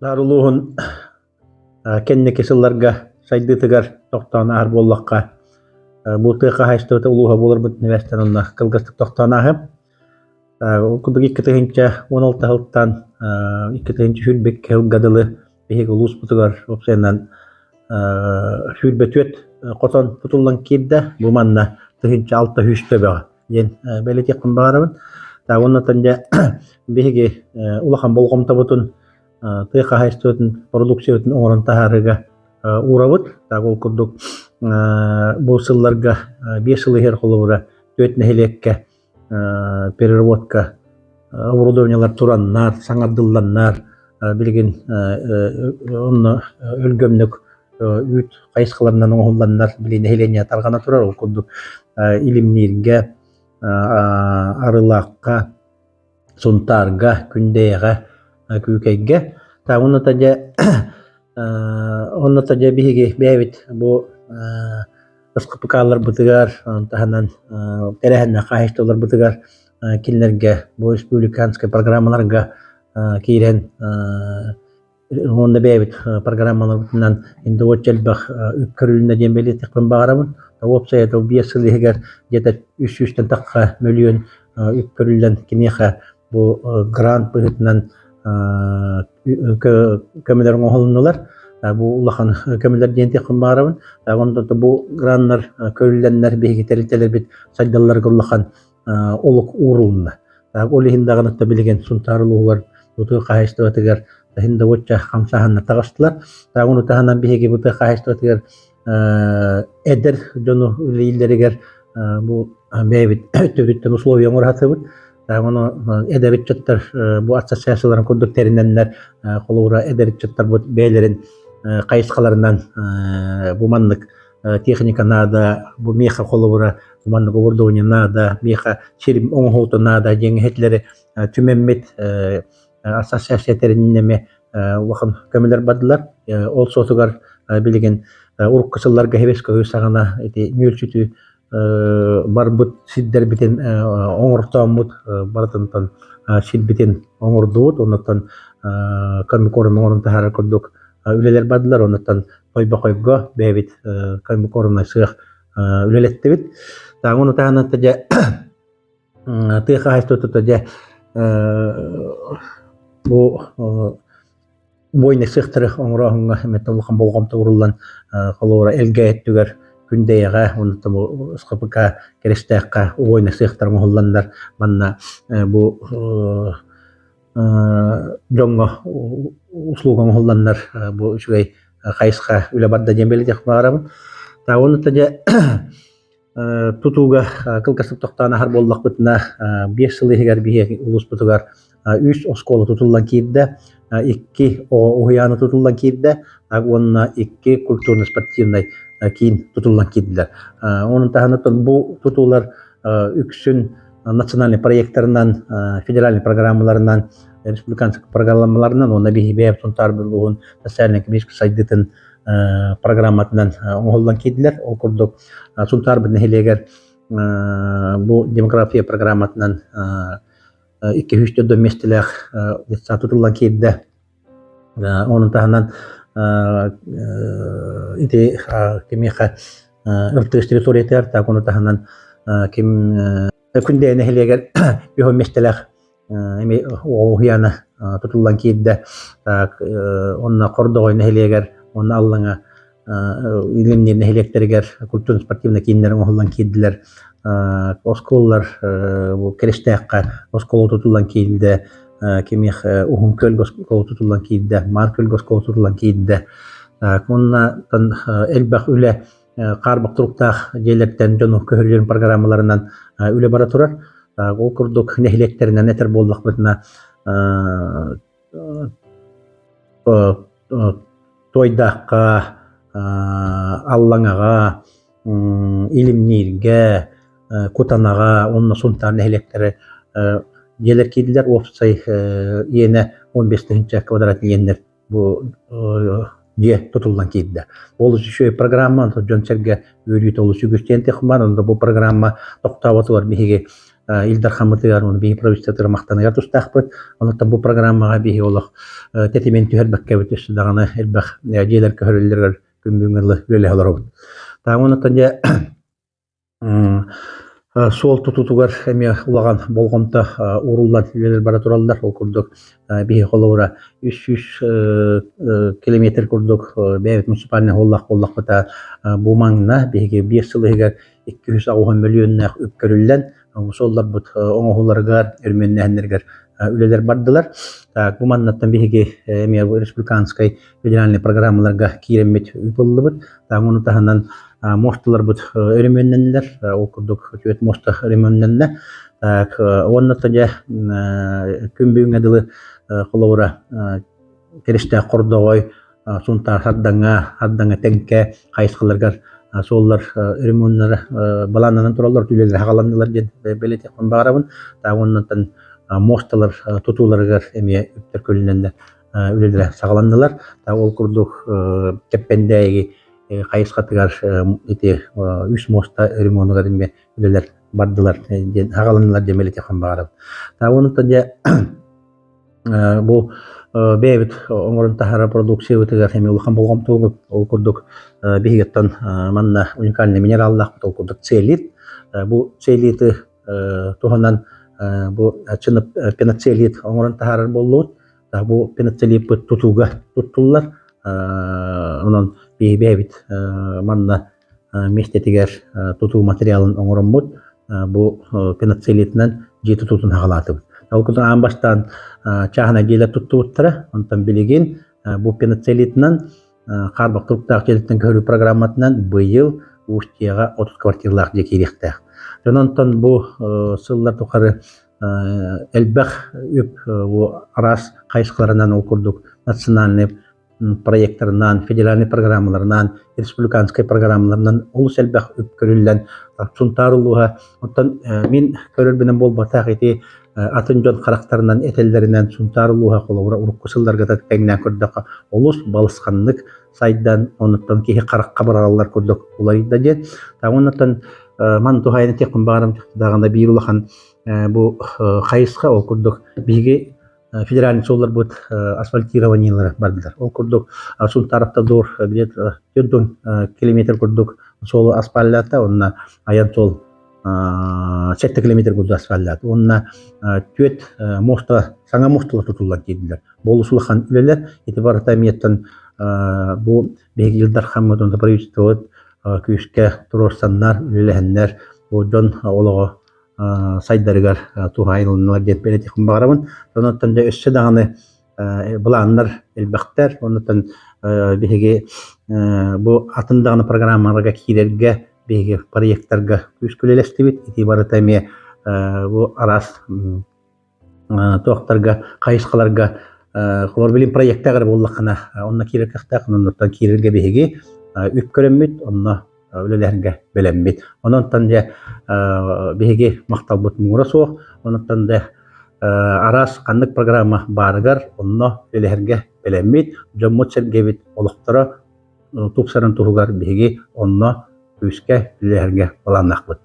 Наар улууһун кэнники сылларга сайдыытыгар тохтоон ааһар буоллахха, бу тыа хаһаайыстыбата улууһа буоларбыт нэбэстэн онно кылгастык тохтоон ааһым. Ол курдук 2016 сылтан 2021 сылга дылы биһиги улууспутугар уопсайынан 24 хотон тутуллан киирдэ. Бу манна 1600 төбөҕө диэн бэлиэтиэхпин баҕарабын. Уоннатан дьэ биһиги улахан болҕомтобутун тыа хаһаайыстыбатын продукциятын оҥорон таһаарыыга уурабыт. Так ол курдук бу сылларга 5 сыл иһэр холобура түөрт нэһилиэккэ переработка оборудованиелар тураннар, саҥардылланнар билигин онно өлгөмнүк үүт хайысхаларынан оҥоһулланнар били нэһилиэнньэ тарҕана турар. Ол курдук Илимнииргэ, Арылаахха, Сунтаарга, Күндэйэҕэ, Күүкэйгэ. Онно дьэ онно дьэ биһиги бэйэбит бу СХПК-ларбытыгар, таһынан тэрээһиннээх хаһаайыстыбаларбытыгар кинилэргэ бу республиканскай программаларга киирэн уонна бэйэбит программаларбытынан индовочча элбэх үп көрүлүннэ диэн бэлиэтиэхпин баҕарабын. Уопсайа 5 сыл иһигэр где-то 300-тэн тахха мөлүйүөн үп көрүллэн киниэхэ бу грант быһыытынан көмөлөр оҥоһулуннулар. Бу улахан көмөлөр диэн этиэхпин баҕарабын. Онтон бу граннар көрүллэннэр биһиги тэрилтэлэрбит сайдалларыгар улахан олук уурулунна. Ол иһин даҕаны билигин Сунтаар улууһугар тутуу хаһаайыстыбатыгар иһин да уочча хамсааһыннар таҕыстылар. Ону таһынан биһиги бу тыа хаһаайыстыбатыгар эдэр дьону үлэлииллэригэр бу бэйэбит өттүбүттэн условия оҥоро сатыыбыт. Ону эдэр ыччаттар бу ассоциацияларын курдук тэринэннэр холобура эдэр ыччаттарбыт бэйэлэрин хайысхаларынан бу маннык техника наада, бу миэхэ холобура бу маннык оборудование наада, миэхэ сир оҥоһуута наада диэн иһитлэри түмэммит ассоциация тэриннэми улахан көмөлөр бардылар. Ол суотугар билигин урукку сылларга хебес көһүү саҕана ити нүөлсүтүү барбыт сирдэрбитин оҥортооммут барытынтан сирбитин оҥордубут оннуттан комбикорм оҥорон таһаарар курдук үлэлэр бардылар оннуттан Тойбохойго бэйэбит комбикормнай сыах үлэлэттибит. Ону таһынан дьэ тыа хаһаайыстыбата дьэ бу бойнай сыахтары оҥорооһуҥҥа эмиэ улахан болҕомто ууруллан холобура Элгэ өттүгэр Күндэйэҕэ уонна бу СХПК Кэрэстээххэ убойнай сыахтар оҥоһулланнар манна бу дьоҥҥо услуга оҥоһулланнар бу үчүгэй хайысха үлэ барда диэн бэлиэтиэх баҕарабын. Уонна дьэ тутууга кылгастык тохтоон аһар буоллахпытына, 5 сыл иһигэр биһиги улууспутугар үс оскуола тутуллан киирдэ, икки оҕо уһуйаана тутуллан киирдэ уонна икки культурно-спортивнай киин тутуллан киирдилэр. Онон таһынан бу тутуулар үксүн национальный проектарынан, федеральный программаларынан, республиканскай программаларынан уонна биһиги бэйэбит Сунтаар улууһун социально-экономическай сайдыытын программатынан оҥоһуллан киирдилэр. Ол курдук Сунтаарбыт нэһилиэгэр бу демография программатынан 204 миэстэлээх детсад тутуллан киирдэ. Онун таһынан ити кимиэхэ Ыртыыс территориятыгар так ону таһынан ким Күндэйэ нэһилиэгэр үһүн миэстэлээх эмиэ уһуйаана тутуллан киирдэ. Так онно Хордоҕой нэһилиэгэр уонна Аллаҥа Илимниир нэһилиэктэригэр культурно-спортивнай кииннэр оҥоһуллан киирдилэр. Оскуолалар бу Киристээххэ оскуола тутуллан киирдэ, кимиэх Уһун Күөлгэ оскуола тутуллан киирдэ, Маар Күөлгэ оскуола тутуллан киирдэ. Уонна элбэх үлэ хаарбах туруктаах дьиэлэртэн дьону көһөрүллүн программаларынан үлэ бара турар. Ол курдук нэһилиэктэринэн этэр буоллахпытына Туойдаахха, Аллаҥаҕа, Илимнииргэ, Кутанаҕа уонна Сунтаар нэһилиэктэрэ дьиэлэр киирдилэр. Уопсай иэнэ 15 тыһыынча квадратный иэннэр бу дьиэ тутуллан киирдэ. Олус үчүгэй программа, дьон-сэргэ үөрүүтэ олус үгүс диэн техман, онно бу программа тохтооботугар биһиги Ил Дархаммытыгар уонна биһиги правительствотыгар махтаныгар тустаахпыт. Онуттан бу программаҕа биһиги олох тэтимин түһэрбэккэбит өссө даҕаны элбэх дьиэлэр көһөрүллэригэр күн бүгүҥҥэ дылы үлэлэһэ олоробут. Таамын дьэ Суол тутуутугар эмиэ улахан болҕомто ууруллан үлэлэр бара тураллар. Ол курдук биһи холобура 300 километр курдук бэйэбит муниципальнай уоллаах буоллахпыта бу маҥна биһиги 5 сыл иһигэр 280 мөлүйүөннээх үп көрүллэн суолларбыт оҥоһууларыгар, өрөмүөннээһиннэригэр үлэлэр бардылар. Так, бу маннаттан биһиги эмиэ республиканскай федеральнай программаларга киирэммит үп ыллыбыт. Так, ону таһынан муосталарбыт өрөмүөннэннилэр. Ол курдук түөрт муоста өрөмүөннэннэ. Так, уонна дьэ күн бүгүҥҥэ дылы холобура Киристээх Хордоҕой, Сунтаар Сардаҥа, Сардаҥа Тэҥкэ хайысхаларыгар суоллар ремоннара балааннанан тураллар, үлэлэр хааланнылар диэн бэлиэтиэхпин баҕарабын. Уоннаттан муосталар тутууларыгар эмиэ үптэр көлүнэннэр үлэлэрэ саҕаланнылар. Ол курдук Кэппэндээйи хайысхатыгар ити үс муоста ремонугар эмиэ үлэлэр бардылар диэн хааланнылар диэн бэлиэтиэхпин баҕарабын. Онуттан дьэ Бу бэйэбит оҥорон таһаарар продукциябытыгар эмиэ улахан болҕомтобут. Ол курдук биһигиттэн манна уникальный минераллаахпыт, ол курдук целлит. Бу целлиты туһанан бу пеноцеллит оҥорон таһаарар буоллубут. Бу пеноцеллиппыт тутууга туттуллар. Онон биһи бэйэбит манна миэстэтигэр тутуу материалын оҥороммут бу пеноцеллитынан дьиэ тутуутун хаҕалаатыбыт. Ол курдук аан бастаан чааһынай дьиэлэр туттубуттара. Онтон билигин бу пеноцеллитынан хаарбах туруктаах дьиэлэртэн көһөрүү программатынан быйыл Устьеҕа 30 квартиралаах дьиэ киириэхтээх. Дьон онтон бу сыллар тухары элбэх үп араас хайысхаларынан ол курдук национальный проектарынан, федеральнай программаларынан, республиканскай программаларынан олус элбэх үп көрүллэн Сунтаар улууһа оттон мин көрөрбүнэн буолбатах ити атын дьон харахтарынан этэллэринэн Сунтаар улууһа холобура урукку сылларга тэҥнээн көрдөххө олус балысханнык сайдан онуттан киһи харахха быраҕаллар курдук уларыйда диэн. Оннуттан ман туһайын этиэхпин баҕарам даҕаны биир улахан бу хайысха ол курдук биһиги федеральный суолларбыт асфальтированиелара бардылар. Ол курдук Сунтаар Автодор где-то 4 километр курдук суолу асфальтаата, онно айан суол 7 километр курдук асфальтаата. Уонна түөрт муоста, саҥа муосталар тутуллар дииллэр. Бу олус улахан үлэлэр. Ити барыта эмиэттэн бу биһиги Ил Дархаммыт уонна правительствобыт күүскэ туруорсаннар, үлэлэһэннэр бу дьон олоҕо сайдарыгар туһаайылыннылар диэн бэлиэтиэхпин баҕарабын. Онон да өссө даҕаны былааннар элбэхтэр. Оннуттан биһиги бу атын даҕаны программаларга киирэргэ биһиги проектарга күүскэ үлэлэстибит. Ити барыта эмиэ бу араас туохтарга, хайысхаларга холобур билим проектаах эрэ буоллаххына онно киирэр кыахтаах, оннуттан киирэргэ биһиги үп көрөммүт, онно үлэлэһэргэ бэлэммит. Онон дьэ биһиги махталбыт муҥура суох. Онон да араас ханнык программа баарыгар онно үлэлэһэргэ бэлэммит. Дьоммут-сэргэбит олохторо тупсарын туһугар биһиги онно күүскэ үлэлэһэргэ былааннаахпыт.